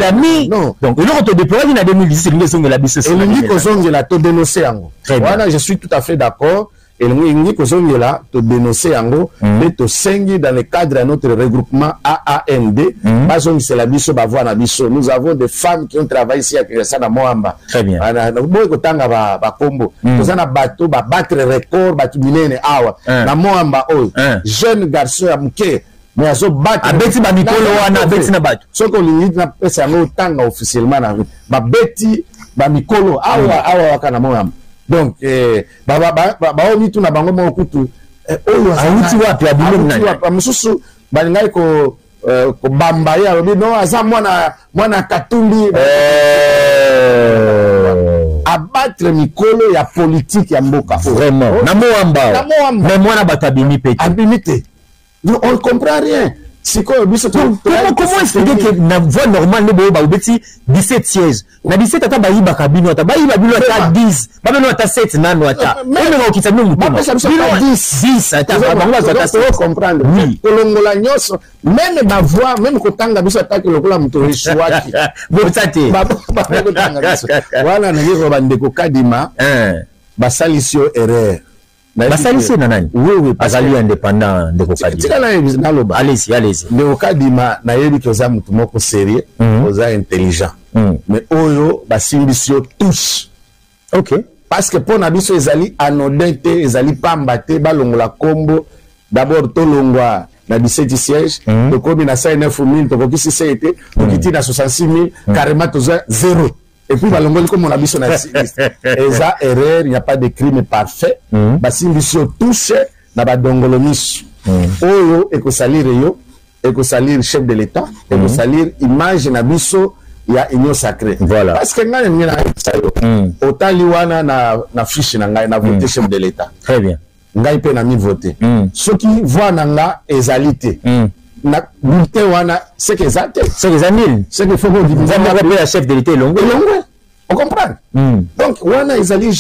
d'amis. Donc eloko todeploraki na 2018 elingi ezongela biso. Elingi kozongela, todénonce yango wana, je suis tout à fait d'accord. Elingi kozongela, todénonce yango mpe tosengi dans le cadre ya notre regroupement AAND bazongisela biso bavoix na biso. Nous avons des femmes qui ont travaillé ici à Kinshasa, na Moamba. Boye kotanga bakombo, toza na bato babattre record, bato minene awa na Moamba. Oyo jeune garçon ya moke, mais azobattre. Abeti bamikolo wana, abeti na bato. Soki olingi napesa yango, otanga officiellement na babeti bamikolo awa awa waka na Moamba. Donc bao mituna bango moko kutu oyo awuti wapi, abimi. Mosusu balingaki kobamba ye, alobi non, aza mwana mwana Katumbi. Abattre mikolo ya politique ya mboka. Vraiment, na Moamba. Na Moamba. Mais mwana bato abimi pe te. Abimi te, on ne comprend rien. Sikoyo biso Comment expliquer que na voie normale nde boyo babeti 17 sièges na 17, ata bayibaka bino, ata bayiba bino ata 10, babino ata 7 nano, ata omeka kokitisa bino motema. 10 ata bango bazwa ata 7. Comprendre, kolongola nyonso, même bavoix, même kotanga biso, ataki lokola moto esuwaki. Bosa te. Kotanga biso wana, ndenge koyo bandeko Kadima basalisi yo erreur. Basalisi na nani? Oui. Azali indépendant, ndeko Kadima. Tika naloba. Allez-y, allez-y. Ndeko Kadima, nayebi ke oza motu moko sérieux, oza intelligent, mais oyo basimbisi yo touche. Parce que mpo na biso ezali anodin te, ezali pamba te. Balongola kombo d'abord, tolongwa na 17 siège, tokomi na 109 000, tokokisi se te, tokiti na 66 000, carrément toza zéro, et puis balongoli komona biso na liste. Eza erreur, il n'y a pas de crime parfait. Basimbisi yo touche na badongolo miso. Oyo ekosalire yo, ekosalir chef de l'État, ekosalir image na biso ya Union sacrée. Parce que ngai ndenge nayebisa yo, otali wana na fiche na ngai, na vote chef de l'État. Très bien. Ngai mpe na mi vote. Soki voix na nga ezali te na bulletin wana, seke eza te. Seke eza nul. Seke faut moko mpe ya chef de l'État elongwe. Elongwe, ocomprendre? Donc wana ezali